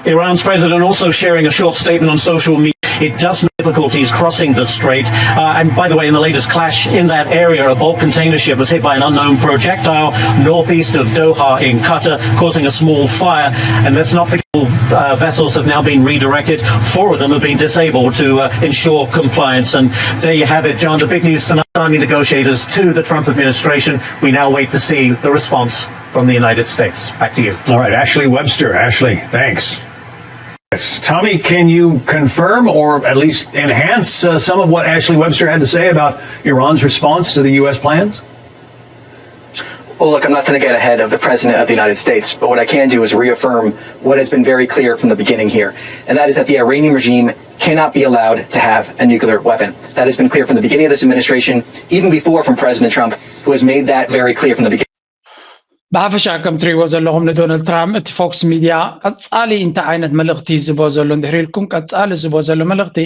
Iran's president also sharing a short statement on social media. It does difficulties crossing the strait. Uh, and by the way, in the latest clash in that area, a bulk container ship was hit by an unknown projectile northeast of Doha in Qatar, causing a small fire. And let's not forget, uh, vessels have now been redirected. Four of them have been disabled to uh, ensure compliance. And there you have it, John. The big news tonight: signing negotiators to the Trump administration. We now wait to see the response from the United States. Back to you. All right, Ashley Webster. Ashley, thanks. Yes. Tommy, can you confirm or at least enhance uh, some of what Ashley Webster had to say about Iran's response to the U S plans? Well, look, I'm not going to get ahead of the President of the United States, but what I can do is reaffirm what has been very clear from the beginning here, and that is that the Iranian regime cannot be allowed to have a nuclear weapon. That has been clear from the beginning of this administration, even before from President Trump, who has made that very clear from the beginning. ብሓፈሻ ከም ትሪእዎ ዘለኹም ንዶናልድ ትራምፕ እቲ ፎክስ ሚድያ ቀፃሊ እንታይ ዓይነት መልእኽቲ ዝቦ ዘሎ እንድሕር ኢልኩም ቀፃሊ ዝቦ ዘሎ መልእኽቲ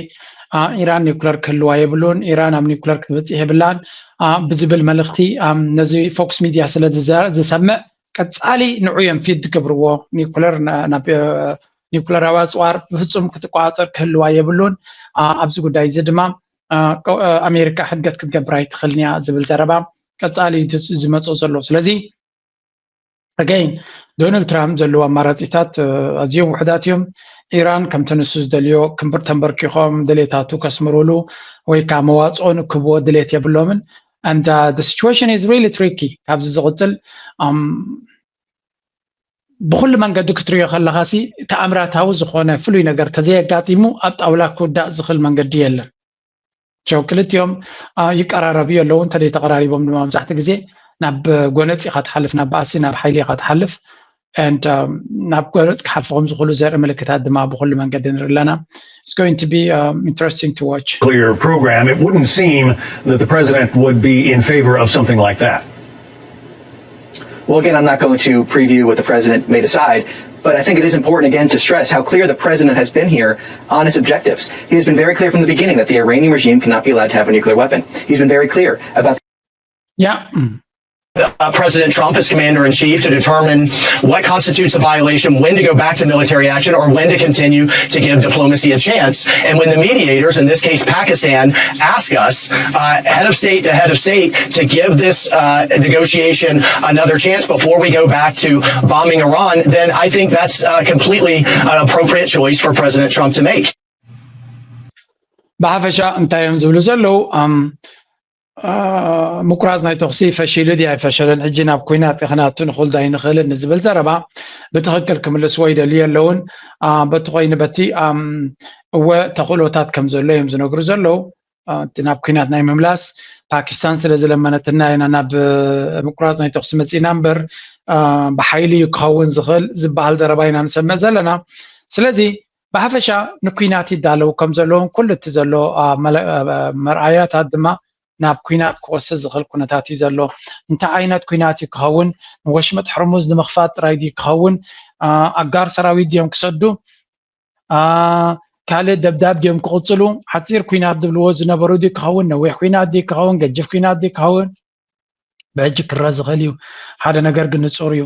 ኢራን ኒውክለር ክህልዋ የብሉን፣ ኢራን ኣብ ኒውክለር ክትበፅሕ የብላን ብዝብል መልእኽቲ ነዚ ፎክስ ሚድያ ስለ ዝሰምዕ ቀፃሊ ንዑ እዮም ፊድ ዝገብርዎ። ኒውክለር ናብ ኒውክለራዊ ኣፅዋር ብፍፁም ክትቋፀር ክህልዋ የብሉን። ኣብዚ ጉዳይ እዚ ድማ ኣሜሪካ ሕድገት ክትገብር ኣይትኽእልን እያ ዝብል ዘረባ ቀፃሊ ዝመፆ ዘሎ። ስለዚ ኣገይን ዶናልድ ትራምፕ ዘለዎ ኣማራፂታት ኣዝዮም ውሕዳት እዮም። ኢራን ከምቲ ንሱ ዝደልዮ ክንብር ተንበርኪኾም ድሌታቱ ከስምሩሉ ወይ ከዓ መዋፅኦ ንክብዎ ድሌት የብሎምን። And uh, the situation is really tricky። ካብዚ ዝቕፅል ብኩሉ መንገዲ ክትሪዮ ከለኻሲ ተኣምራታዊ ዝኾነ ፍሉይ ነገር ተዘየጋጢሙ ኣብ ጣውላ ክውዳእ ዝኽእል መንገዲ የለን። ቸው ክልቲኦም ይቀራረቡ ኣለዉ። እንተደይ ተቀራሪቦም ድማ መብዛሕቲ ግዜ ናብ ጎነፂ ኢኻ ትሓልፍ፣ ናብ ባእሲ ናብ ሓይሊ ኢኻ ትሓልፍ። And ናብ ጎነፂ ክሓልፉ ከም ዝኽእሉ ዘርኢ ምልክታት ድማ ብኩሉ መንገዲ ንርኢ ኣለና። It's going to be um, interesting to watch. Clear program. It wouldn't seem that the president would be in favor of something like that. Well, again, I'm not going to preview what the president may decide, but I think it is important, again, to stress how clear the president has been here on his objectives. He has been very clear from the beginning that the Iranian regime cannot be allowed to have a nuclear weapon. He's been very clear about. Yeah. Uh, President Trump as commander in chief to determine what constitutes a violation, when to go back to military action, or when to continue to give diplomacy a chance. And when the mediators, in this case Pakistan, ask us, uh, head of state to head of state, to give this uh, negotiation another chance before we go back to bombing Iran, then I think that's uh, completely an appropriate choice for President Trump to make. ብሓፈሻ እንታይ እዮም ዝብሉ ዘለዉ? ምቁራፅ ናይ ተኽሲ ፈሺሉ ድዩ ኣይፈሸለን፣ ሕጂ ናብ ኩናት ክንኣቱ ንኽእል ዶ ኣይንኽእልን ንዝብል ዘረባ ብትኽክል ክምልስዎ ይደልዩ ኣለውን። በቲ ኮይኑ በቲ እወ ተኽእሎታት ከም ዘሎ እዮም ዝነግሩ ዘለዉ። እቲ ናብ ኩናት ናይ ምምላስ ፓኪስታን ስለ ዝለመነትና ኢና ናብ ምቁራፅ ናይ ተኽሲ መፂእና እምበር ብሓይሊ እዩ ክኸውን ዝኽእል ዝበሃል ዘረባ ኢና ንሰምዕ ዘለና። ስለዚ ብሓፈሻ ንኩናት ይዳለዉ ከም ዘለዉን ኩሉ እቲ ዘሎ መርኣያታት ድማ ናብ ኩናት ክወስድ ዝኽእል ኩነታት እዩ ዘሎ። እንታይ ዓይነት ኩናት እዩ ክኸውን? ንወሽመጥ ሕርሙዝ ንምኽፋት ጥራይ ድዩ ክኸውን? ኣጋር ሰራዊት ድዮም ክሰዱ? ካልእ ደብዳብ ድዮም ክቕፅሉ? ሓፂር ኩናት ዝብልዎ ዝነበሩ ድዩ ክኸውን? ነዊሕ ኩናት ድዩ ክኸውን? ገጅፍ ኩናት ድዩ ክኸውን? ብሕጂ ክረ ዝኽእል እዩ። ሓደ ነገር ግን ንፁር እዩ።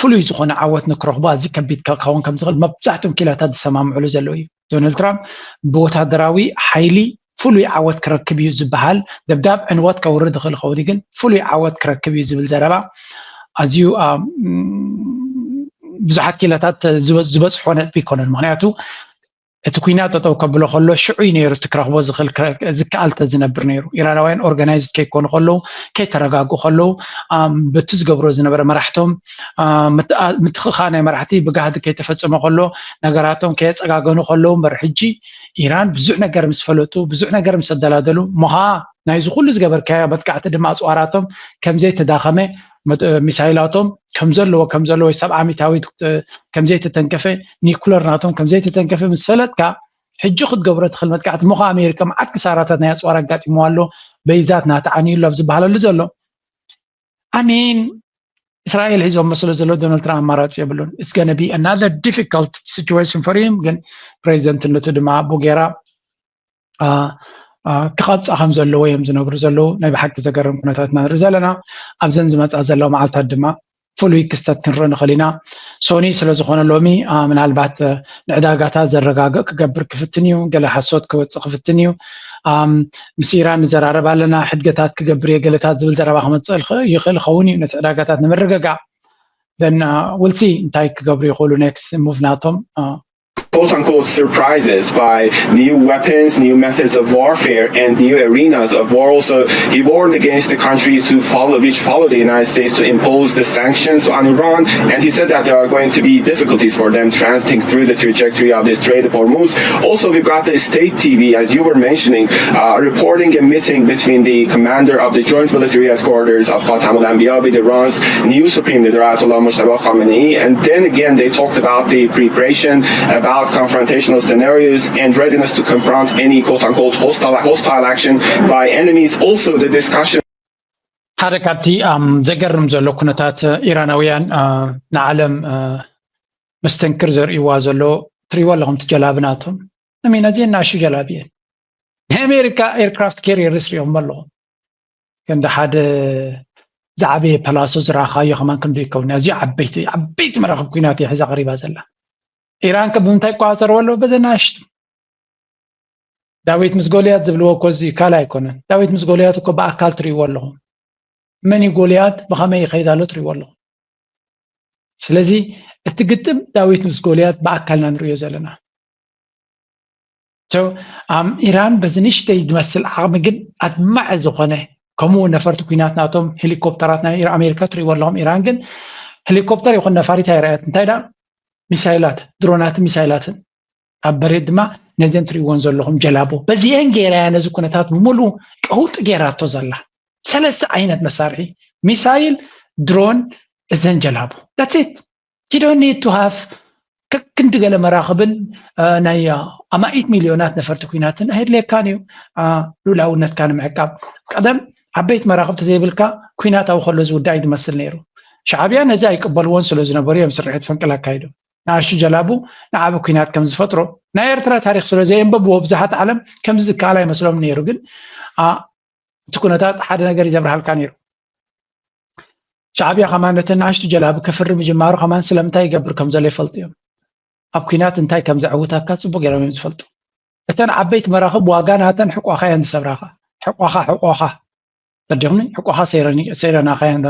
ፍሉይ ዝኾነ ዓወት ንክረኽቡ ኣዝዩ ከቢድ ክኸውን ከም ዝኽእል መብዛሕትኦም ኪላታት ዝሰማምዕሉ ዘለዉ እዩ። ዶናልድ ትራምፕ ብወታደራዊ ሓይሊ ፍሉይ ዓወት ክረክብ እዩ ዝበሃል ደብዳብ ዕንወት ከውርድ ይኽእል ይኸውን ግን ፍሉይ ዓወት ክረክብ እዩ ዝብል ዘረባ ኣዝዩ ብዙሓት ኪላታት ዝበፅሖ ነጥቢ ኣይኮነን። ምክንያቱ እቲ ኩናት ጠጠው ከብሎ ከሎ ሽዑ እዩ ነይሩ እቲ ክረኽቦ ዝክኣል ተዝነብር ነይሩ። ኢራናውያን ኦርጋናይዝድ ከይኮኑ ከለዉ ከይተረጋጉ ከለዉ በቲ ዝገብሮ ዝነበረ መራሕቶም ምትኽኻ ናይ መራሕቲ ብጋህዲ ከይተፈፀመ ከሎ ነገራቶም ከየፀጋገኑ ከለዉ እምበር ሕጂ ኢራን ብዙሕ ነገር ምስ ፈለጡ ብዙሕ ነገር ምስ ኣደላደሉ ምዃ ናይዚ ኩሉ ዝገበርካዮ መጥቃዕቲ ድማ ኣፅዋራቶም ከምዘይተዳኸመ ሚሳይላቶም ከምዘለዎ ከምዘለዎ ወይ ሰብዓ ሚታዊት ከምዘይተተንከፈ ኒኩለር ናቶም ከምዘይተተንከፈ ምስ ፈለጥካ ሕጂ ክትገብሮ ትኽእል መጥቃዕቲ ምዃ ኣሜሪካ መዓት ክሳራታት ናይ ኣፅዋር ኣጋጢምዋ ኣሎ በይዛት ናተዓንዩ ኣሎ ኣብ ዝበሃለሉ ዘሎ ኣሚን እስራኤል ሒዞም መስሎ ዘሎ ዶናልድ ትራምፕ ኣማራፂ የብሉን it's gonna be another difficult situation for him ግን ፕሬዚደንትነቱ ድማ ኣቡ ጌራ ክቐብፃ ከም ዘለዎ እዮም ዝነግሩ ዘለዉ ናይ ብሓቂ ዘገርም ኩነታት ኢና ንርኢ ዘለና ኣብዘን ዝመፃ ዘለዋ መዓልታት ድማ ፍሉይ ክስተት ክንርኢ ንኽእል ኢና። ሶኒ ስለ ዝኾነ ሎሚ ምናልባት ንዕዳጋታት ዘረጋግእ ክገብር ክፍትን እዩ፣ ገለ ሓሶት ክወፅእ ክፍትን እዩ። ምስ ኢራን ንዘራረብ ኣለና፣ ሕድገታት ክገብር እየ፣ ገለታት ዝብል ዘረባ ክመፅእ ይኽእል ይኸውን እዩ ነቲ ዕዳጋታት ንምርግጋእ። Then we'll see እንታይ ክገብሩ ይኽእሉ next move ናቶም። quote unquote surprises by new weapons, new methods of warfare, and new arenas of war. Also, he warned against the countries who follow, which follow the United States to impose the sanctions on Iran. And he said that there are going to be difficulties for them transiting through the trajectory of the Strait of Hormuz. Also, we've got the state T V, as you were mentioning, uh, reporting a meeting between the commander of the Joint Military Headquarters of Khatam al-Anbiya with Iran's new Supreme Leader Ayatollah Mojtaba Khamenei. And then again, they talked about the preparation about confrontational scenarios and readiness to confront any quote unquote hostile, hostile action by enemies. Also, the discussion ሓደ ካብቲ ዘገርም ዘሎ ኩነታት ኢራናውያን ንዓለም መስተንክር ዘርእይዋ ዘሎ ትሪእዎ ኣለኹም። እቲ ጀላቢ ናቶም እሚን ኣዝየን ንኣሽቱ ጀላቢ እየን። ናይ ኣሜሪካ aircraft carriers ሪኦም ኣለኹም። ክንዲ ሓደ ዝዓበየ ፐላሶ ዝረኣኻዮ ከማን ክንዱ ይከውን። ኣዝዩ ዓበይቲ ዓበይቲ መራኽብ ኩናት እየ ሒዛ ቀሪባ ዘላ። ኢራን ከ ብምንታይ ይቋፀርዎ ኣለዎ? በዘን ንኣሽቱ ዳዊት ምስ ጎልያት ዝብልዎ እኮ እዚ ካልእ ኣይኮነን። ዳዊት ምስ ጎልያት እኮ ብኣካል ትሪእዎ ኣለኹም። መን እዩ ጎልያት፣ ብኸመይ ይኸይድ ኣሎ ትሪእዎ ኣለኹም። ስለዚ እቲ ግጥም ዳዊት ምስ ጎልያት ብኣካልና ንሪኦ ዘለና። So ኢራን በዚ ንእሽተይ ዝመስል ዓቕሚ ግን ኣድማዒ ዝኾነ፣ ከምኡ እውን ነፈርቲ ኩናት ናቶም ሄሊኮፕተራት ናይ ኣሜሪካ ትሪእዎ ኣለኹም። ኢራን ግን ሄሊኮፕተር ይኹን ነፋሪት ኣይረኣየት። እንታይ ደኣ ሚሳይላት፣ ድሮናትን ሚሳይላትን ኣብ መሬት ድማ ነዘን ትሪእዎን ዘለኹም ጀላቡ በዚአን ገይራ እያ ነዚ ኩነታት ብምሉኡ ቀውጢ ገይራቶ ዘላ። ሰለስተ ዓይነት መሳርሒ፣ ሚሳይል፣ ድሮን፣ እዘን ጀላቡ። That's it. You don't need to have ከክንዲ ገለ መራኽብን ናይ ኣማኢት ሚልዮናት ነፈርቲ ኩናትን ኣየድልየካን እዩ ሉላውነትካ ንምዕቃብ። ቀደም ዓበይቲ መራኽብ ተዘይብልካ ኩናት ኣብ ከሎ ዝውዳእ እዩ ዝመስል ነይሩ። ሻዕብያ ነዚ ኣይቅበልዎን ስለ ዝነበሩ እዮም ስርሒት ፈንቅል ኣካይዶም። ንኣሽቱ ጀላቡ ንዓቢ ኩናት ከም ዝፈጥሮ ናይ ኤርትራ ታሪክ ስለ ዘየንበብዎ ብዙሓት ዓለም ከምዚ ዝከኣል ኣይመስሎም ነይሩ። ግን እቲ ኩነታት ሓደ ነገር እዩ ዘብርሃልካ ነይሩ። ሻዕብያ ከማን ነተን ንኣሽቱ ጀላቡ ከፍሪ ምጅማሩ ከማን ስለምንታይ ይገብር ከም ዘሎ ይፈልጡ እዮም። ኣብ ኩናት እንታይ ከም ዘዕውተካ ጽቡቅ ገይሮም እዮም ዝፈልጡ። እተን ዓበይቲ መራኽብ ዋጋ ናተን ሕቋኻ እየን ዝሰብራኻ። ሕቋኻ ሕቆኻ ተዲኹምኒ ሕቆኻ ሰይረናኻ እየን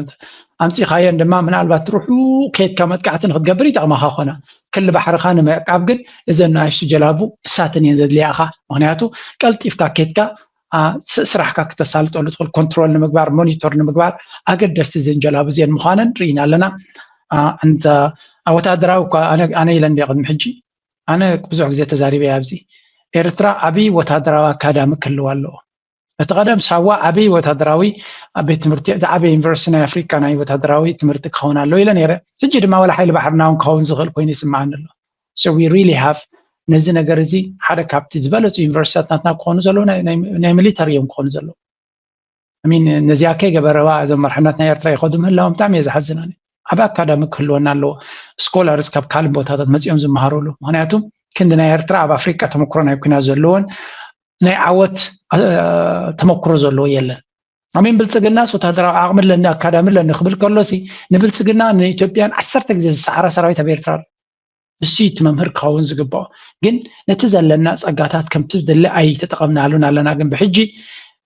ኣምጺኻየን ድማ ምናልባት ርሑቕ ከይድካ መጥቃዕቲ ንክትገብር ይጠቕማኻ ኾና ክሊ ባሕርኻ ንምዕቃብ ግን እዘን ንኣሽቱ ጀላቡ እሳተን እየን ዘድልያኻ። ምክንያቱ ቀልጢፍካ ከይድካ ስራሕካ ክተሳልጠሉ ትኽእል ኮንትሮል ንምግባር ሞኒቶር ንምግባር ኣገደስቲ እዘን ጀላቡ እዚአን ምዃነን ርኢና ኣለና። እንተ ወታደራዊ እኳ ኣነ ኢለ እንደ ቅድሚ ሕጂ ኣነ ብዙሕ ግዜ ተዛሪበ ኣብዚ ኤርትራ ዓብዪ ወታደራዊ ኣካዳሚ ክህልዋ ኣለዎ። እቲ ቀደም ሳዋ ዓብዪ ወታደራዊ ቤት ትምህርቲ ዝዓበየ ዩኒቨርሲቲ ናይ ኣፍሪካ ናይ ወታደራዊ ትምህርቲ ክኸውን ኣለዎ ኢለ ነይረ። ሕጂ ድማ ዋላ ሓይሊ ባሕርና እውን ክኸውን ዝኽእል ኮይኑ ይስምዓኒ ኣሎ። So we really have ነዚ ነገር እዚ ሓደ ካብቲ ዝበለፁ ዩኒቨርሲታት ናትና ክኾኑ ዘለዉ ናይ ሚሊተሪ እዮም ክኾኑ ዘለዉ። ሚን ነዚኣ ከይገበረዋ እዞም መርሕነት ናይ ኤርትራ ይኸዱ ምህላዎም ብጣዕሚ እየ ዝሓዝን። ዓብ ኣካዳሚ ክህልወና ኣለዎ። ስኮላርስ ካብ ካልእ ቦታታት መፂኦም ዝመሃሩሉ ምክንያቱ ክንዲ ናይ ኤርትራ ኣብ ኣፍሪቃ ተመክሮ ናይ ኩናት ዘለዎን ናይ ዓወት ተመክሮ ዘለዎ የለን። ኣሜን ብልፅግናስ ወታደራዊ ዓቕሚ ኣለኒ ኣካዳሚ ኣለኒ ክብል ከሎሲ ንብልፅግና ንኢትዮጵያን ዓሰርተ ግዜ ዝሰዓራ ሰራዊት ኣብ ኤርትራ ኣሎ። እሱ እቲ መምህር ክኸውን ዝግባኦ ግን ነቲ ዘለና ፀጋታት ከምቲ ዝድለ ኣይተጠቐምናሉን ኣለና። ግን ብሕጂ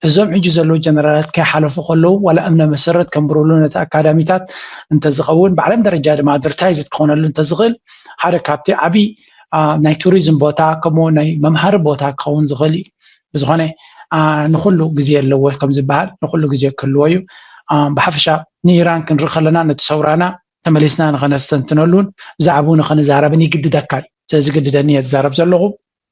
እዞም ሕጂ ዘለዉ ጀነራላት ከይሓለፉ ከለዉ ዋላ እምነ መሰረት ከንብሩሉ ነቲ ኣካዳሚታት እንተዝኸውን ብዓለም ደረጃ ድማ ኣድቨርታይዝ ክኾነሉ እንተዝኽእል ሓደ ካብቲ ዓብዪ ናይ ቱሪዝም ቦታ ከምኡ ናይ መምሃሪ ቦታ ክኸውን ዝኽእል እዩ። ብዝኾነ ንኩሉ ግዜ ኣለዎ ከም ዝበሃል ንኩሉ ግዜ ክህልዎ እዩ። ብሓፈሻ ንኢራን ክንርኢ ከለና ነቲ ሰውራና ተመሊስና ንኸነስተንትነሉን ብዛዕባኡ ንኸንዛረብን ይግድደካ እዩ። ስለዚ ግድደኒ እየ ዝዛረብ ዘለኹ።